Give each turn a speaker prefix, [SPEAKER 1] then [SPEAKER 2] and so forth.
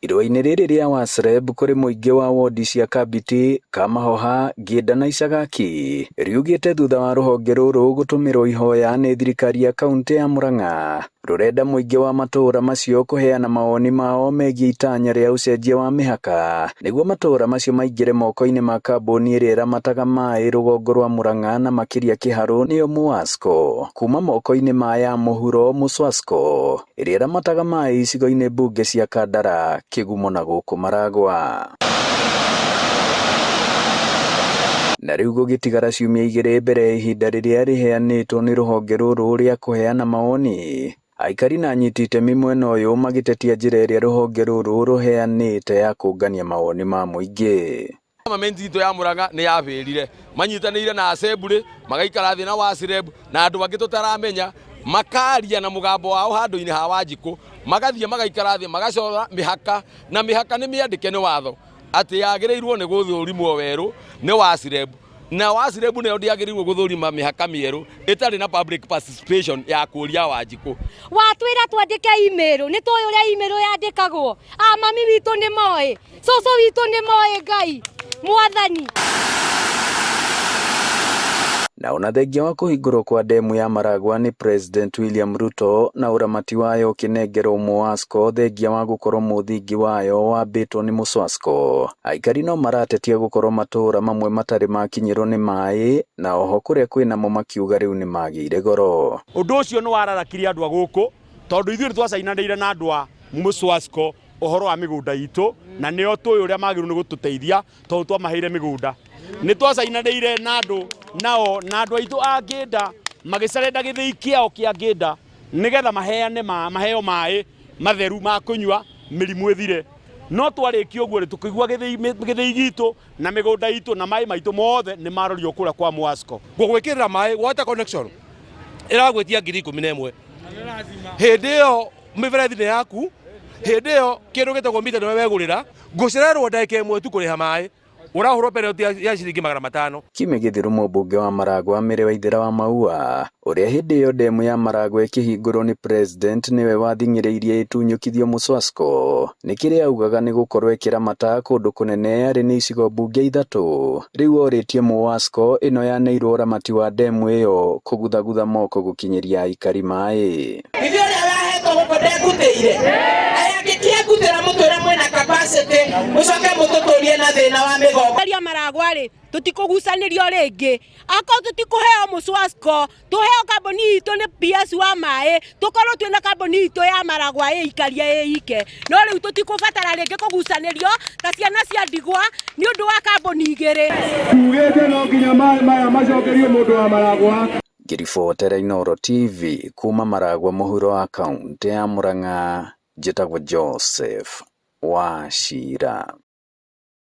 [SPEAKER 1] Irũa-inĩ rĩrĩ rĩa WASREB kũrĩ mũingĩ wa wondi cia Kabiti, Kamahoha, Ngĩnda na Icagaki riugĩte thutha wa rũhonge rũrũ gũtũmĩrwo ihoya nĩ thirikari ya kauntĩ ya Murang'a rũrenda mũingĩ wa matũũra macio kũheana mawoni mao megiĩ itanya rĩa ũcenjia wa mĩhaka nĩguo matũũra macio maingĩre moko-inĩ ma kambuni ĩrĩa ĩramataga maĩ rũgongo rwa Murang'a na makĩria Kĩharũ nĩyo MUWASCO kuma moko-inĩ ma ya mũhuro MUSWASCO ĩrĩa ĩramataga maĩ icigo-inĩ mbunge cia Kandara, Kĩgumo na gũkũ Maragwa. Na rĩu gũgĩtigara ciumia igĩrĩ mbere ya ihinda rĩrĩa rĩheanĩtwo nĩ rũhonge rũrũ rĩa kũheana mawoni, aikari na anyiti itemi mwena ũyũ magĩtetia njĩra ĩrĩa rũhonge rũrũ rũheanĩte ya kũngania mawoni ma mũingĩ.
[SPEAKER 2] Government itũ ya Murang'a nĩ yabĩrire manyitanĩire na assembly magaikara thĩ na WASREB na andũ angĩ tũtaramenya makaria na mũgambo wao handũ-inĩ ha Wanjikũ, magathiĩ magaikara thĩ magacora mĩhaka, na mĩhaka nĩ mĩandĩke nĩ watho atĩ yagĩrĩirwo nĩ gũthũrimwo werũ nĩ WASREB, na WASREB nayo ndĩagĩrĩirwo gũthũrima mĩhaka mĩerũ ĩtarĩ na public participation ya kũria Wanjikũ.
[SPEAKER 3] Watwĩra twandĩke email, nĩ tũĩ ũrĩa email yandĩkagwo. A mami witũ nĩ moĩ, cũcũ witũ nĩ moĩ, Ngai mwathani.
[SPEAKER 1] Na ona thengia wa kũhingũrwo kwa ndemu ya Maragwa nĩ President William Ruto na ũramati wayo ũkĩnengerwo MUWASCO thengia wa gũkorwo mũthingi wayo wambĩtwo nĩ MUSWASCO, aikari no maratetia gũkorwo matũũra mamwe matarĩ makinyĩrwo nĩ maĩ na oho kũrĩa kwĩnamo makiuga rĩu nĩ magĩire goro.
[SPEAKER 4] Ũndũ ũcio nĩ wararakirie andũ a gũkũ tondũ ithuĩ nĩ twacainanĩire na andũ a MUSWASCO ũhoro wa mĩgũnda itũ, na nĩo tũĩ ũrĩa magĩrĩirwo nĩ gũtũteithia tondũ twamaheire mĩgũnda. Nĩ twacainanĩire na andũ nao na andũ aitũ a Ngĩnda magĩcarenda gĩthĩi kĩao kĩa Ngĩnda nĩgetha maheane maheo maĩ matheru ma kũnyua mĩrimũ ĩthire. No twarĩkia ũguo rĩ, tũkĩigua gĩthĩi gitũ na mĩgũnda itũ na maĩ maitũ mothe nĩ marorio kũrĩa kwa MUWASCO.
[SPEAKER 2] Gũgwĩkĩrĩra maĩ water connection ĩragwĩtia 11,000. Hĩndĩ ĩyo mĩberethi nĩ yaku, hĩndĩ ĩyo kĩndũ gĩtagwo mita nĩwe wegũrĩra, ngũcererwo ndagĩka ĩmwe tu kũrĩha maĩ ũrahũrwo penalty ya ciringi 500.
[SPEAKER 1] Kiumia gĩthiru mũmbunge wa Maragwa Mary Waithera wa Maua ũrĩa hĩndĩ ĩyo ndemu ya Maragwa ĩkĩhingũrwo nĩ President nĩwe wathing'ĩrĩirie ĩtunyũkithio MUSWASCO nĩ kĩrĩa augaga nĩ gũkorwo ĩkĩramata kũndũ kũnene arĩ nĩ icigo mbunge ithatũ. Rĩu orĩtie MUWASCO ĩno yaneirwo ũramati wa ndemu ĩyo kũguthagutha moko gũkinyĩria aikari maĩ.
[SPEAKER 5] Ithuĩ ũrĩa wahetwo gũkũ ndengutĩire aya angĩkĩengutĩra mũtwĩre mwĩna capacity mũcoke mũtũtũrie na thĩna wa mĩgongo.
[SPEAKER 3] Aria Maragwa rĩ, tũtikũgucanĩrio rĩngĩ, akorwo tũtikũheo MUSWASCO tũheo kambuni itũ nĩ PS wa maĩ, tũkorwo twĩna kambuni itũ ya Maragwa ĩikarie ĩike, no rĩu tũtikũbatara rĩngĩ kũgucanĩrio ta ciana cia ndigwa nĩ ũndũ wa kambuni igĩrĩ.
[SPEAKER 6] Tugĩte no nginya maĩ maya macokerio mũndũ wa Maragwa.
[SPEAKER 1] Ngĩribotera Inooro TV kuma Maragwa mũhuro wa kaũntĩ ya Murang'a, njĩtagwo Joseph Wachira.